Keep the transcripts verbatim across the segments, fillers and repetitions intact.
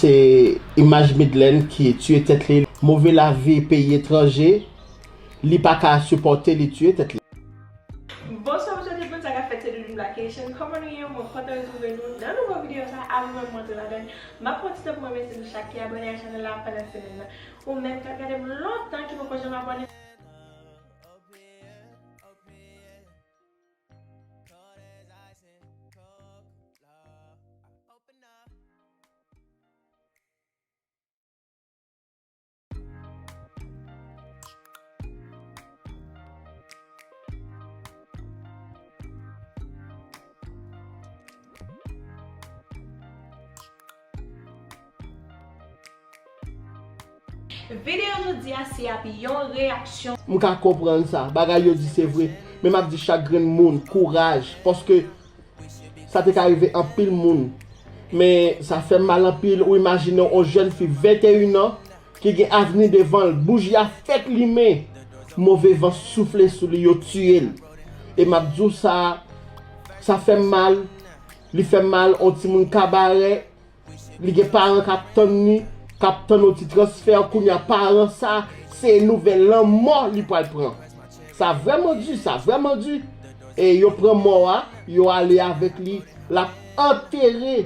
Se imaj Midland ki tiye tèt li. Move lavi peyi etranje, li pa ka sipòte, li tiye tèt li. Bonswa, bonswa tout moun, sa k ap fèt, se Doudou Black Haitian. Kòman nou ye? Mwen kontan retwouve nou nan nouvo videyo sa. Avan mwen antre ladan l, m ap pran ti tan pou mwen remèsye nou chak ki abòne ak chanèl la pandan semèn nan. Ou menm k ap gade m lontan ki poko janm abòne. Videyo jodi a se ap yon reyaksyon. M ka konprann sa, bagay yo di se vre, men m ap di chak grenn moun kouraj, paske sa te ka rive anpil moun. Men sa fè m mal anpil, ou imajine yon jèn fi venteyen an ki gen avni devan l, bouji a fèk limen, move van soufle sou li, yo tiye l. E m ap di w sa, sa fè m mal, li fè m mal, yon timoun kabarè, li gen paran k ap tann li, k ap tann yon ti transfè, kounye a paran sa, se nouvèl lanmò li pral pran. Sa vrèman di, sa vrèman di. E yo pran mò a, yo ale avèk li, l ap antere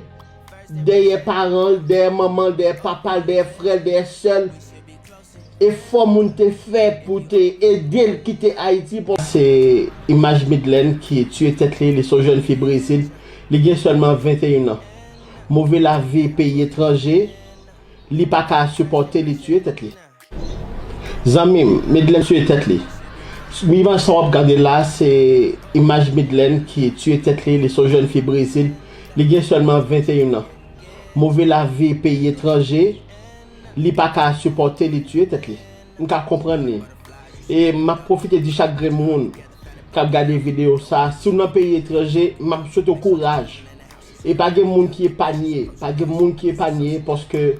dèyè paran l, dèyè manman l, dèyè papa l, dèyè frè l, dèyè sè l. Efò moun te fè pou te ede l kite Ayiti. Se imaj Midland ki tiye tèt li, li se yon jèn fi Brezil, li gen sèlman venteyen an. Move lavi peyi etranje, li pa ka sipòte, li tiye tèt li. Zanmi m, Midland tiye tèt li. Imaj sa w ap gade la, se imaj Midland ki tiye tèt li, li se yon jèn fi Brezil, li gen sèlman venteyen an. Move lavi peyi etranje, li pa ka sipòte, li tiye tèt li. M ka konprann li. E m ap pwofite di chak grenn moun k ap gade videyo sa, si w nan peyi etranje, m ap swete w kouraj. E pa gen moun ki epanye, pa gen moun ki epanye, paske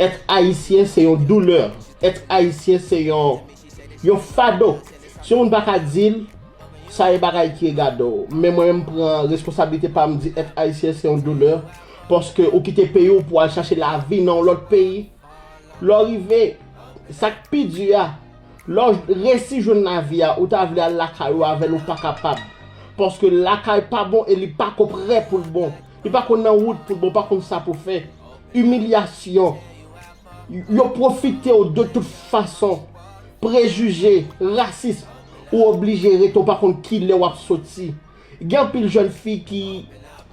èt ayisyen se yon doulè. Èt ayisyen se yon, yon fado. Si yon moun pa ka di l, sa e bagay ki egade w. Men mwen menm pran responsablite pa m di èt ayisyen se yon doulè, paske ou kite peyi w pou al chache lavi nan yon lòt peyi. Lè w rive, sa k pi di a, lè w resi jwenn lavi a, ou ta vle al lakay ou avè l, ou pa kapab. Paske lakay pa bon e li pa ko prè pou l bon. Li pa ko nan wout pou l bon, pa konn sa pou fè. Imilyasyon. Yo pwofite w de tout fason. Prejije, rasis, ou oblije rete, ou pa konn kilè w ap soti. Gen anpil jèn fi ki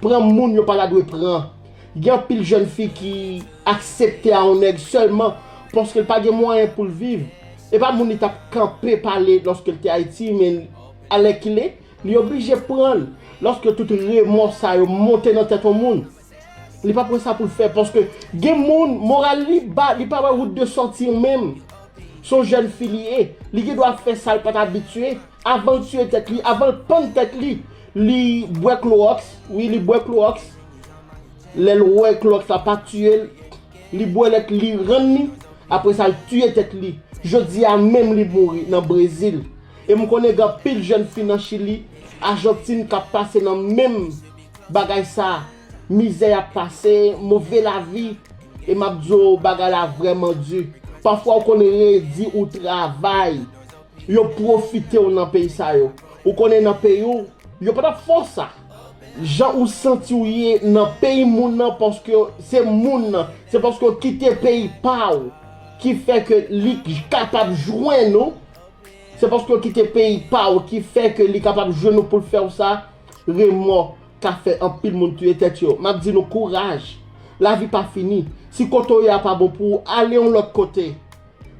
pran moun yo pa ta dwe pran. Gen anpil jèn fi ki aksepte a yon nèg sèlman paske l pa gen mwayen pou l viv. E pa moun li t ap kanpe pale lòske l te Ayiti, men alèkile, li oblije pran l. Lòske tout remò sa yo monte nan tèt yon moun, li pa pran sa pou l fè, paske gen moun, moral li ba, li pa wè wout de sòti menm. Se yon jèn fi li ye, li gen dwa fè sa l pa t abitye. Avan l tiye tèt li, avan l pann tèt li, li bwè klowòks, wi, li bwè klowòks. Lè l wè klowòks la pa tiye l, li bwè lèt li rann li, apre sa l tiye tèt li. Jodi a menm li mouri nan Brezil. E m konnen gen anpil jèn fi nan Chili, Ajantin k ap pase nan menm bagay sa, mizè y ap pase, move lavi, e m ap di w bagay la vrèman di. Pafwa ou konn redi ou travay, yo pwofite w nan peyi sa yo. Ou konnen nan peyi w, yo pa t ap fè w sa. Jan ou santi w ye nan peyi moun nan, paske se moun nan, se paske w kite peyi pa w ki fè ke li kapab jwenn ou. Se paske w kite peyi pa w ki fè ke li kapab jwenn ou pou l fè w sa. Remò ka fè anpil moun touye tèt yo. M ap di nou kouraj. Lavi pa fini. Si kote w ye a pa bon pou ou, ale yon lòt kote.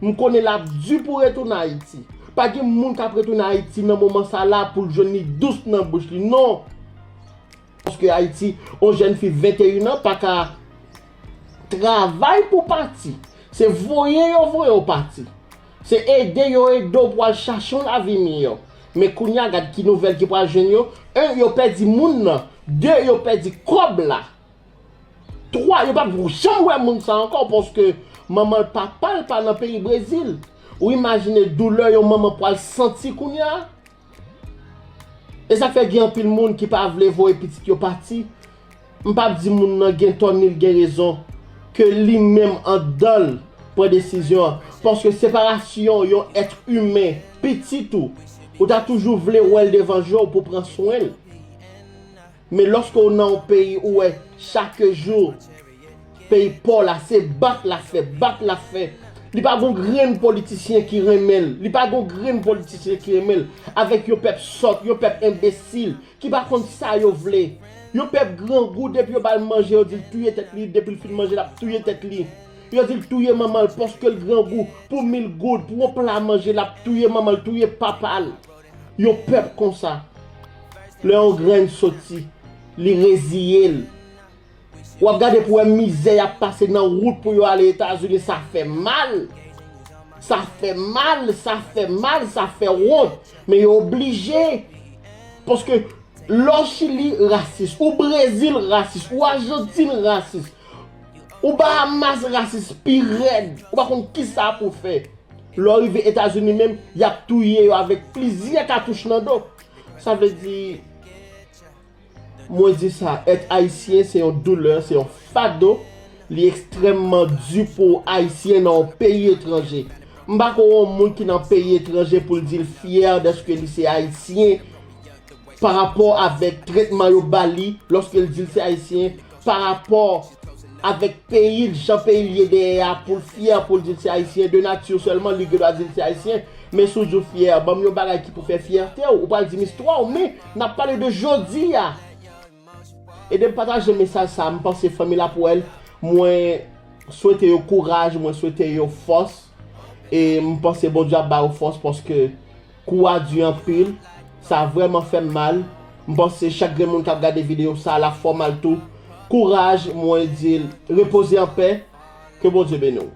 M konnen l ap di pou retounen Ayiti. Pa gen moun k ap retounen Ayiti nan moman sa la pou l jwenn li dous nan bouch li, non. Paske Ayiti, yon jèn fi venteyen an pa ka travay pou pati. Se voye yo voye w pati. Se ede yo ede w pou al chache yon lavi miyò. Men kounye a, gad ki nouvèl ki pral jwenn yo. En, yo pèdi moun nan. De, yo pèdi kòb la. Twa, yo p ap janm wè moun sa ankò, paske manman l, papa l pa nan peyi Brezil. Ou imajine doulè yon manman pral santi kounye a? E sa k fè gen anpil moun ki pa vle voye pitit yo pati. M p ap di moun nan gen tò ni l gen rezon, ke li menm anndan l pran desizyon an. Paske separasyon yon èt imen, pitit ou, ou ta toujou vle wè l devan je w pou pran swen l. Men lòske w nan yon peyi ou wè chak jou peyi pa w la, se bat l ap fè, bat l ap fè. Li pa gon grenn politisyen ki renmen l. Li pa gon grenn politisyen ki renmen l. Avèk yon pèp sòt, yon pèp enbesil, ki pa konn sa yo vle. Yon pèp grangou, depi yo ba l manje, yo di l touye tèt li, depi l fin manje, l ap touye tèt li. Yo di l touye manman l paske l grangou, pou mil goud, pou yon pla manje, l ap touye manman l, touye papa l. Yon pèp konsa, lè yon grenn soti, li reziye l. W ap gade pou wè mizè y ap pase nan wout pou yo ale Etazini, sa fè mal. Sa fè mal, sa fè mal, sa fè wont. Men yo oblije. Paske lè w Chili rasis, ou Brezil rasis, ou Ajantin rasis, ou Bahamas rasis, pi rèd. Ou pa konn kisa pou w fè. Lè w rive Etazini menm, y ap touye yo avèk plizyè katouch nan do. Sa vle di, mwen di sa, èt ayisyen se yon doulè, se yon fado, li ekstrèmman di pou ayisyen nan yon peyi etranje. M pa kwè yon moun ki nan peyi etranje pou l di l fyè dèske li se ayisyen, pa rapò avèk tretman yo ba li lòske l di l se ayisyen, pa rapò avèk peyi l, jan peyi l ye dèyè a, pou l fyè, pou l di l se ayisyen, de nati sèlman, li gen dwa di l se ayisyen. Men si w di w fyè, ban m yon bagay ki pou fè fyète w, ou pral di m istwa w, men n ap pale de jodi a. Ede m pataje mesaj sa, m panse fanmi l ap wè l. Mwen swete yo kouraj, mwen swete yo fòs. E m panse Bondye ap ba yo fòs paske kou a di anpil. Sa vrèman fè m mal. M panse chak grenn moun k ap gade videyo sa, l ap fè w mal tou. Kouraj, mwen di l, repoze anpè. Ke Bondye beni w.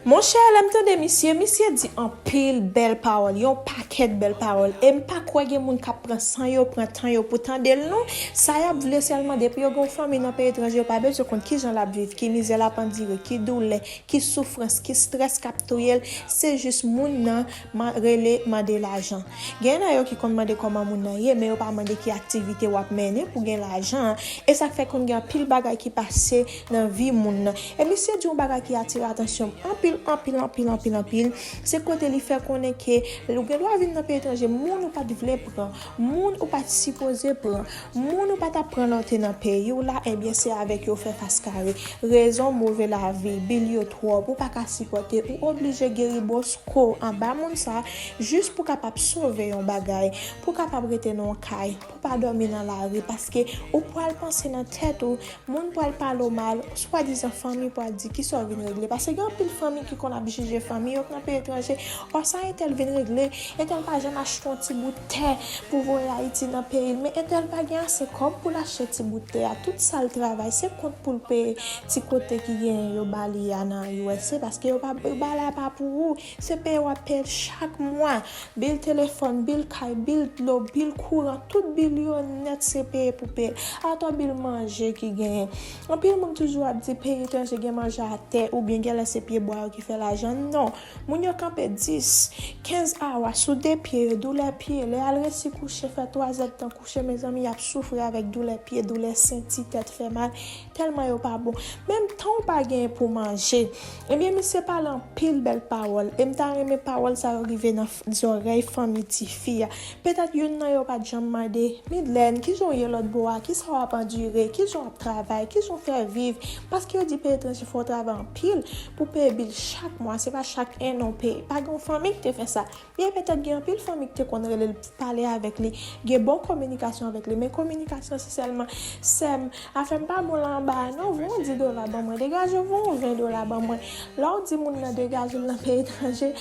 Monchè, lè m tande misye, misye di anpil bèl pawòl, yon pakèt bèl pawòl. E m pa kwè gen moun k ap pran san yo, pran tan yo pou tande l non. Sa y ap vle sèlman, depi yo gen yon fanmi nan peyi etranje, yo pa bezwen konn kijan l ap viv, ki mizè l ap andire, ki doulè, ki soufrans, ki strès k ap touye l, se jis moun nan man, rele mande lajan. Gen nan yo ki konn mande kòman moun nan ye, men yo pa mande ki aktivite w ap mennen pou gen lajan an. E sa k fè konn gen anpil bagay ki pase nan vi moun nan. E misye di yon bagay ki atire atansyon m anpil, anpil, anpil, anpil, anpil. Se kote li fè konnen ke ou gen dwa vin nan peyi etranje, moun ou pa t vle pran, moun ou pa t sipoze pran, moun ou pa t ap pran lè w te nan peyi w la, ebyen se avèk yo w fè fas kare. Rezon move lavi, bil yo twòp, ou pa ka sipòte, ou oblije geri bosko anba moun sa, jis pou kapab sove yon bagay, pou kapab rete nan yon kay, pou pa dòmi nan lari, paske ou pral panse nan tèt ou, moun pral pale w mal, swadizan fanmi pral di kisa w vin regle, paske gen anpil fanmi ki konn ap jije fanmi yo k nan peyi etranje, ò sa entèl vin regle, entèl pa janm achte yon ti bout tè pou voye Ayiti nan peyi l, men entèl pa gen ase kòb pou l achte ti bout tè a, tout sa l travay se kont pou l peye ti kote ki genyen yo ba li a nan U S A, paske yo pa, bagay la pa pou ou, se peye w ap peye l chak mwa, bil telefòn, bil kay, bil dlo, bil kouran, tout bil yo nèt se peye pou peye l, atò bil manje ki genyen. Anpil moun toujou ap di peyi etranje gen manje atè oubyen genlè se pye bwa yo ki fè lajan, non. Moun yo kanpe dis, kenz awa sou de pye yo, doulè pye, lè y al resi kouche fè twa zèdtan kouche, mezanmi, y ap soufri avèk doulè pye, doulè senti, tèt fè mal, tèlman yo pa bon. Menm tan w pa genyen pou manje. Ebyen, misye pale anpil bèl pawòl, e m ta renmen pawòl sa yo rive nan zòrèy fanmi tifi a. Petèt youn nan yo pa t janm mande, Midlène, kijan w ye lòt bò a? Kisa w ap andire? Kijan w ap travay? Kijan w fè viv? Paske yo di peyi etranje fò w travay anpil pou peye bil chak mwa, se pa chak en non peye. Pa gen yon fanmi ki te fè sa. Byen petèt gen anpil fanmi ki te konn rele l, pale avèk li, gen bon kominikasyon avèk li, men kominikasyon se sèlman, sè m, afè m pa bon la anba a non, voye yon dis dola ban mwen, degaje w, voye yon ven dola ban mwen. Lè w di moun nan degaje l nan peyi etranje,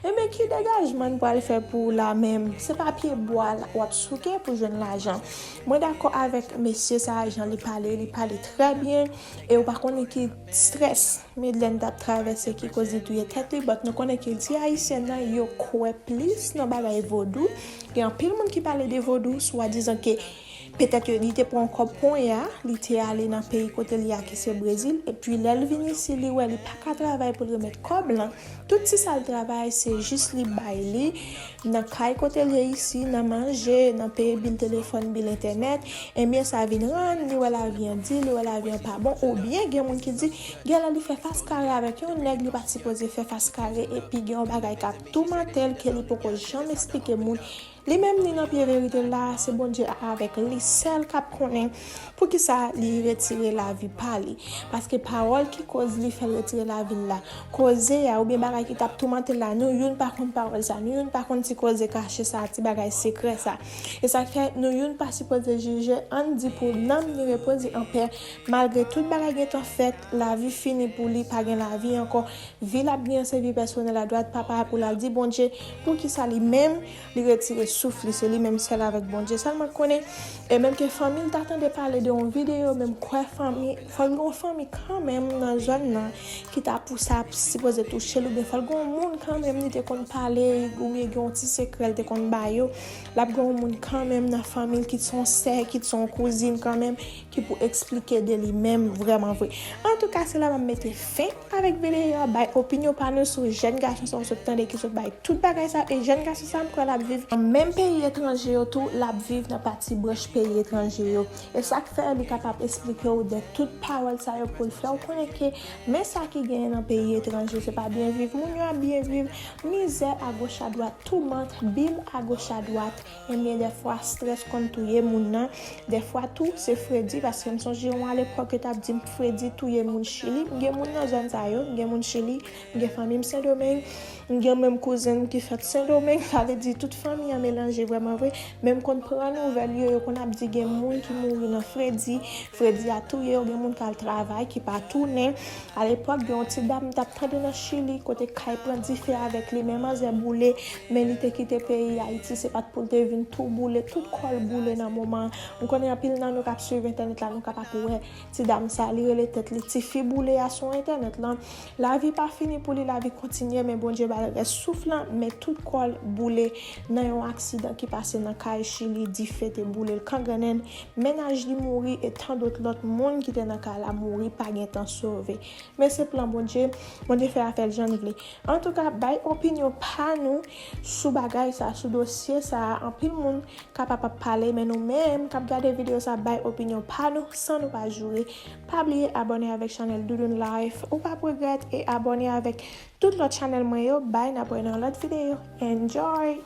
ebyen ki degajman n pral fè pou w la menm? Se pa pye bwa w ap souke pou jwenn lajan. Mwen dakò avèk mesye sa a, jan li pale, li pale trè byen, e w pa konnen ki strès Midlène t ap travèse ki koz li touye tèt li, but nou konnen kilti ayisyen nan, yo kwè plis nan bagay vodou. Gen anpil moun ki pale de vodou, swadizan ke Petèt yo, li te pran kòb ponyè a, li te ale nan peyi kote li a ki se Brezil, epi lè l vin isi, li wè li pa ka travay pou l remèt kòb lan. Tout ti sa l travay, se jis li bay li nan kay kote l ye isi, nan manje, nan peye bil telefòn, bil entènèt. Ebyen, sa vin rann li wè lavi an di, li wè lavi an pa bon. Oubyen, gen moun ki di, gen lè li fè fas kare avèk yon nèg li pa t sipoze fè fas kare, epi gen yon bagay k ap toumante l ke li poko janm esplike moun. Li menm, li nan pye verite l la, se Bondye avèk li sèl k ap konnen poukisa li retire lavi pa li. Paske pawòl ki koz li fè l retire lavi l la, koze a oubyen bagay ki t ap toumante l la, nou youn pa konn pawòl sa, nou youn pa konn ti koze kache sa, ti bagay sekrè sa. E sa k fè nou youn pa sipoze jije, ann di pou nanm ni repoze anpè, malgre tout bagay gentan fèt, lavi fini pou li, pa gen lavi ankò. Vi l ap gen se vi pèsonèl a dwat papa a pou l al di Bondye poukisa li menm li retire souf li, se li menm sèl avèk Bondye sèlman k konnen. E menm ke fanmi l ta tande pale de yon videyo, menm kwè fanmi, fò l gen yon fanmi kanmenm nan zòn nan ki ta pou sa sipoze touche l, oubyen fò l gen yon moun kanmenm li te konn pale, oubyen gen yon ti sekrè l te konn ba yo. L ap gen yon moun kanmenm nan fanmi l, kit se yon sè, kit se yon kouzin kanmenm, ki pou eksplike de li menm vrèman vre. Antouka, se la m ap mete fen avèk videyo a, bay opinyon pa nou sou jèn gason sa w sot tande ki sot bay tout bagay sa, e jèn gason sa m kwè l ap viv nan menm peyi etranje yo tou, l ap viv nan pati branch peyi etranje yo. E sa k fè li kapab eksplike w de tout pawòl sa yo pou l fè w konnen ke men sa ki genyen nan peyi etranje yo, se pa byen viv moun yo ap byen viv, mizè agoch adwat, toumant, bil agoch adwat. Ebyen, dèfwa, estrès konn touye moun nan. Dèfwa tou, se fredi, paske m sonje yon alepòk yo t ap di m fredi touye moun Chili. M gen moun nan zòn sa yo, m gen moun Chili, m gen fanmi m Sendomeng, m gen menm kouzen m ki fèt Sendomeng, sa vle di tout fanmi an melanje vrèman vre. Men m konn pran nouvèl yo, yo konn ap di gen moun ki mouri nan fredi, fredi a touye yo, gen moun k al travay, ki pa tounen. Alepòk, gen yon ti dam m t ap tande nan Chili, kote kay pran dife avèk li, men manzè boule, men li te kite peyi Ayiti, se pa t pou l te vin tou boule, tout kò l boule nan moman an. M konnen anpil nan nou k ap swiv entènèt la, nou kapab wè ti dam sa, li rele tèt li Tifi Boule a sou entènèt lan. Lavi pa fini pou li, lavi kontinye, men Bondye ba l rès souf lan, men tout kò l boule nan yon aksidan ki pase nan kay Chili, dife te boule l kangrennen, mennaj li mouri e tandòt lòt moun ki te nan kay la mouri, pa gen tan sove. Men se plan Bondye, Bondye fè afè l jan l vle. Antouka, bay opinyon pa nou sou bagay sa, sou dosye sa, anpil moun kapab ap pale, men nou menm k ap gade videyo sa, bay opinyon pa nou san nou pa joure. Pa bliye abòne avèk chanèl Doudoune Life, ou p ap regrèt, e abòne avèk tout lòt chanèl mwen yo. Bay, n ap wè nan lòt videyo. Enjoy!